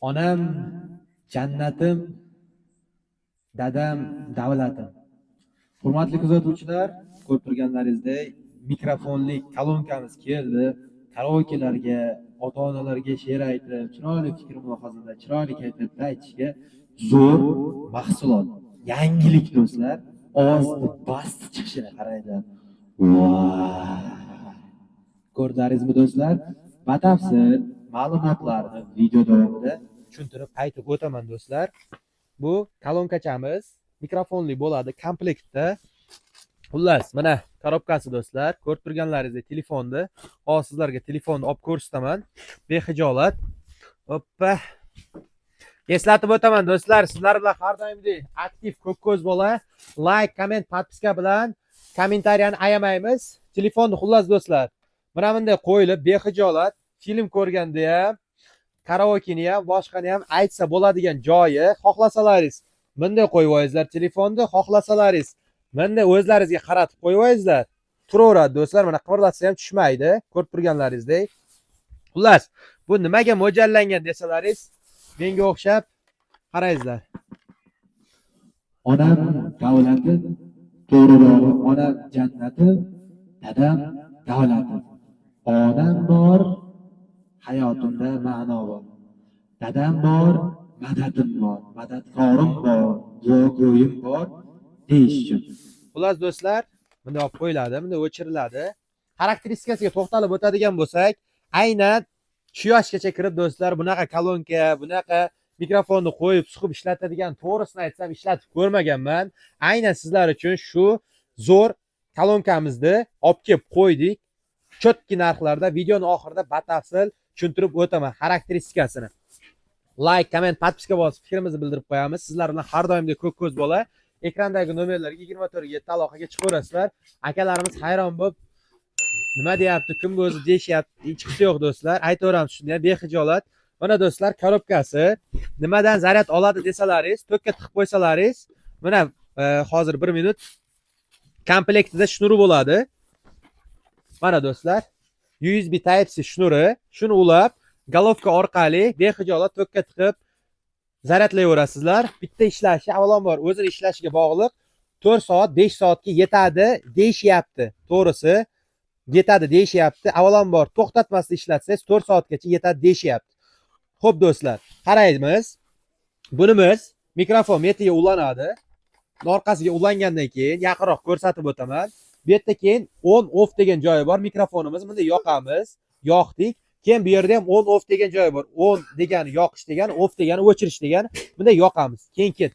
Onam jannatim, dadam davlatim. Hurmatli kuzatuvchilar, ko'rib turganlaringizdek, mikrofonli kolonkamiz keldi. Karaokelarga, ota-onalarga she'r aytib, chiroyli fikr mulohazada, chiroyli kayfiyatda aytishga zo'r mahsulot. Yangilik, do'stlar. Ovozni basti chiqishini qaranglar. Vau! Ko'rdingizmi, do'stlar? Batafsil ma'lumotlarni video davomida tushuntirib aytib o'taman, do'stlar. Bu kolonkachamiz mikrofonli bo'ladi komplektda. Xullas, mana korobkasi, do'stlar, ko'rib turganlaringizdek, telefonni. Hozir sizlarga telefonni olib ko'rsataman. Behijolat. Hoppa. Eslatib o'taman, do'stlar, sizlar bilan har doimgidek aktiv ko'k bola, like, komment, подписка bilan kommentariyani ayamaymiz. Telefonni, xullas, do'stlar, mana bunday qo'yilib, behijolat film ko'rganda ham, karaokeni ham, boshqani ham aytsa bo'ladigan joyi. Xohlasalaringiz, bunday qo'yib olingizlar telefonni, xohlasalaringiz, bunday o'zlaringizga qaratib qo'yib olingizlar. Turaveradi, do'stlar, mana qimirlatsa ham tushmaydi, ko'rib turganlaringizdek. Xullas, bu nimaga mo'ljallangan desalaringiz, menga o'xshab qarangizlar. Onam davlatim, to'g'rirog'i, onam jannatim, dadam davlatim. Onam bor, hayotimda ma'no bor. Dadam bor, madadim bor, madadkorim bor, duogo'yim bor deyish uchun. Xullas, do'stlar, bunday olib qo'yiladi, bunday o'chiriladi. Xarakteristikasiga to'xtalib o'tadigan bo'lsak, aynan shu yoshgacha kirib, do'stlar, bunaqa kolonka, bunaqa mikrofonni qo'yib, suqib ishlatadigan, to'g'risini aytsam, ishlatib ko'rmaganman. Aynan sizlar uchun shu zo'r kolonkamizni olib kelib qo'ydik. Чётки narxlarda. Videoni oxirida batafsil tushuntirib o'taman xarakteristikasini. Like, komment, подписка bosib, fikrimizni bildirib qo'yamiz. Sizlar bilan har doimdek ko'k ko'z bola. Ekrandagi nomerlarga 24:7 aloqaga chiqaverasizlar. Akalarimiz hayron bo'lib, nima deyapti, kim bu o'zi deyishyapti. Hechqisi yo'q, do'stlar, aytaveramiz shuni ham behijolat. Mana, do'stlar, korobkasi. Nimadan zaryad oladi desalaringiz, tokka tiqib qo'ysalaringiz, mana hozir bir minut, komplektida shnuri bo'ladi. Mana, do'stlar, USB Type C shnuri, shuni ulab, головка orqali behijolat tokka tiqib zaryadlayverasizlar. Bitta ishlashi, avvalambor, o'zini ishlashiga bog'liq, 4 soat, 5 soatga yetadi deyishyapti. To'g'risi, yetadi deyishyapti. Avvalambor, to'xtatmasdan ishlatsangiz, 4 soatgacha yetadi deyishyapti. Xo'p, do'stlar, qaraymiz. Bunimiz mikrofon metiga ulanadi. Orqasiga ulangandan keyin yaqinroq ko'rsatib o'taman. Bu yerda keyin on off degan joyi bor. Mikrofonimiz bunday yoqamiz, yoqdik. Keyin bu yerda ham on off degan joyi bor. On degani yoqish degani, off degani o'chirish degani. Bunday yoqamiz. Keyin ket.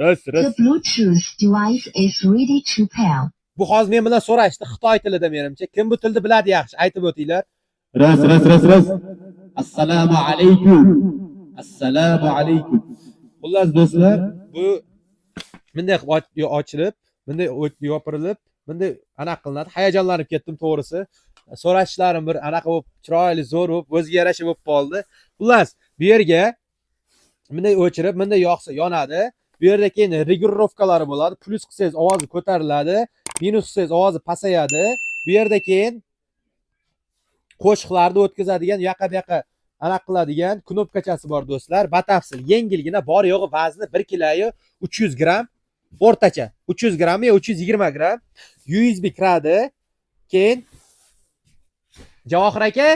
Ras The Bluetooth device is ready to pair. Bu hozir men bilan so'rashdi xitoy tilida menimcha. Kim bu tilni biladi, yaxshi aytib o'tinglar. Ras ras ras ras. Assalomu alaykum. Assalomu alaykum. Xullas, do'stlar, bu bunday qilib ochilib, bunday yopirilib, bunday anaqa qilinadi. Hayajonlanib ketdim, to'g'risi. So'rashishlarim bir anaqa bo'lib, chiroyli, zo'r bo'lib, o'ziga yarasha bo'lib qoldi. Xullas, bu yerga bunday o'chirib, bunday yoqsa yonadi. Bu yerda keyin регулировка lari bo'ladi. Plyus qilsangiz, ovozi ko'tariladi, minus qilsangiz, ovozi pasayadi. Bu yerda keyin qo'shiqlarni o'tkazadigan, u yoqqa bu yoqqa anaqa qiladigan knopkachasi bor, do'stlar. Batafsil yengilgina, bor yo'g'i vazni 1 kiloyu 300 gramm o'rtacha. 300 gramm yo 320 gramm. USB kiradi. Keyin, Javohir aka,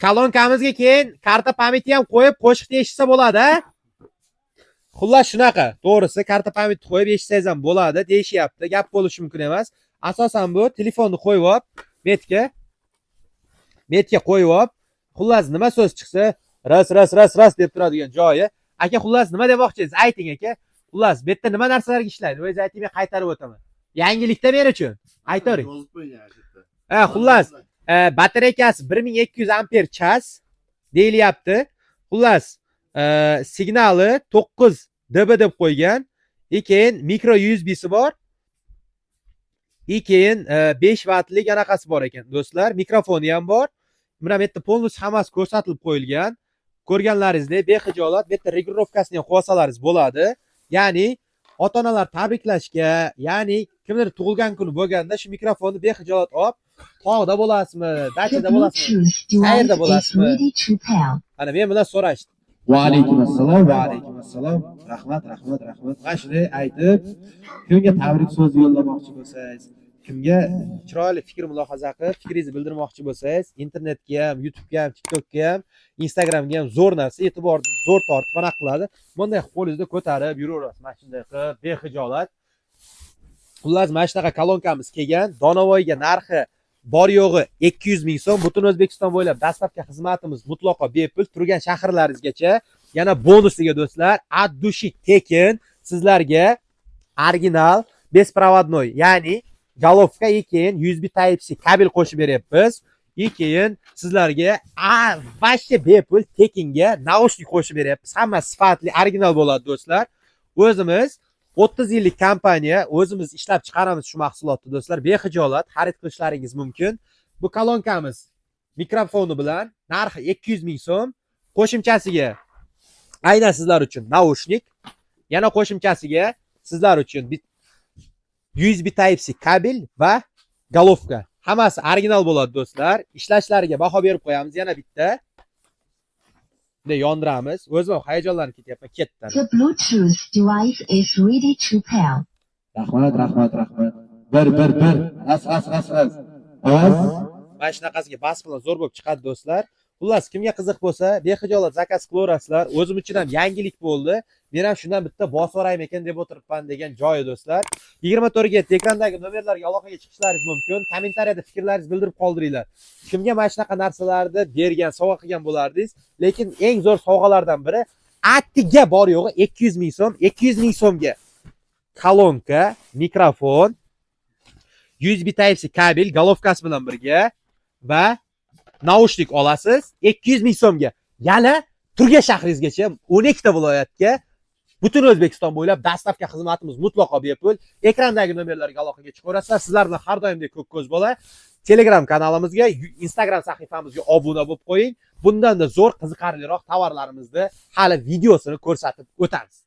kolonkamizga keyin карта памяти ham qo'yib, qo'shiqni eshitsa bo'ladi, a? Xullas, shunaqa. To'g'risi, карта память qo'yib eshitsangiz ham bo'ladi deyishyapti. Gap bo'lishi mumkin emas. Asosan bu telefonni qo'yib olib, metga qo'yib olib, xullas, nima so'z chiqsa, ras ras ras ras deb turadigan joyi. Aka, xullas, nima demoqchisiz? Ayting, aka. Xullas, bu yerda nima narsalarga ishlaydi? O'zingiz ayting, men qaytarib o'taman. Yangilikda men uchun. Aytavering. Yozib qo'ygan shu yerda. Ha, xullas, batareykasi 1200 amper час deyilyapti. Xullas, signali 9 dB deb qo'ygan. И keyin mikro USBsi bor. И keyin 5 vattlik anaqasi bor ekan, do'stlar. Mikrofoni ham bor. Mana bu yerda полностью hammasi ko'rsatilib qo'yilgan. Ko'rganlaringizdek, behijolat bu yerda регулировка sini ham qo'ysalaringiz bo'ladi. Ya'ni ota-onalar tabriklashga, ya'ni kimdir tug'ilgan kuni bo'lganda shu mikrofonni behijolat olib, tog'da bo'lasizmi, The dachada bo'lasizmi, Bluetooth qayerda device is bo'lasizmi? ready to pair. Ana men bilan so'rashdi. Va alaykum assalom, va alaykum assalom. Rahmat, rahmat, rahmat. Mana shunday aytib, kimga tabrik so'zi yo'llamoqchi bo'lsangiz, kimga chiroyli fikr mulohaza qilib, fikringizni bildirmoqchi bo'lsangiz, internetga ham, YouTube'ga ham, TikTokga ham, Instagramga ham zo'r narsa, e'tiborni zo'r tortib anaqa qiladi. Bunday qo'lingizda ko'tarib yuraverasiz, mana shunday qilib, bexijolat. Xullas, mana shunaqa kolonkamiz kelgan. Donovoyga narxi bor yo'g'i 200 ming so'm. Butun O'zbekiston bo'ylab доставка xizmatimiz mutlaqo bepul, turgan shaharlaringizgacha. Yana bonusiga, do'stlar, от души tekin sizlarga original беспроводной, ya'ni головка и keyin USB Type C kabel qo'shib beryapmiz. И keyin sizlarga вообще bepul, tekinga наушник qo'shib beryapmiz. Hammasi sifatli, original bo'ladi, do'stlar. O'zimiz 30 yillik kompaniya, o'zimiz ishlab chiqaramiz shu mahsulotni, do'stlar. Bexijolat xarid qilishlaringiz mumkin. Bu kolonkamiz mikrofoni bilan narxi 200 ming so'm. Qo'shimchasiga aynan sizlar uchun наушник, yana qo'shimchasiga sizlar uchun USB Type C kabel va головка. Hammasi original bo'ladi, do'stlar. Ishlashlariga baho berib qo'yamiz yana bitta. Bunday yondiramiz. O'zim ham hayajonlanib ketyapman. Ketdi. The Bluetooth device is ready to pair. Rahmat, rahmat, rahmat. Bir, bir, bir. Ras, ras, ras, ras. Ovoz. Mana shunaqasiga bas bilan zo'r bo'lib chiqadi, do'stlar. Xullas, kimga qiziq bo'lsa, bexijolat заказ qilaverasizlar. O'zim uchun ham yangilik bo'ldi. Men ham shundan bitta bosib yuboraymikan deb o'tiribman degan joyi, do'stlar. 24 ga ekrandagi nomerlarga aloqaga chiqishlaringiz mumkin. Kommentariyada fikrlaringizni bildirib qoldiringlar. Kimga mana shunaqa narsalarni bergan, sovg'a qilgan bo'lardingiz? Lekin eng zo'r sovg'alardan biri attiga bor yo'g'i 200 ming so'm, 200 ming so'mga kolonka, mikrofon, USB Type C kabel, головка si bilan birga va наушник olasiz 200 ming so'mga. Yana turgan shahringizgacha 12 ta viloyatga, butun O'zbekiston bo'ylab доставка xizmatimiz mutlaqo bepul. Ekrandagi nomerlarga aloqaga chiqaverasizlar. Sizlar bilan har doimdek Ko'k ko'z bola. Telegram kanalimizga, Instagram sahifamizga obuna bo'lib qo'ying. Bundan-da zo'r, qiziqarliroq tovarlarimizni hali videosini ko'rsatib o'tamiz.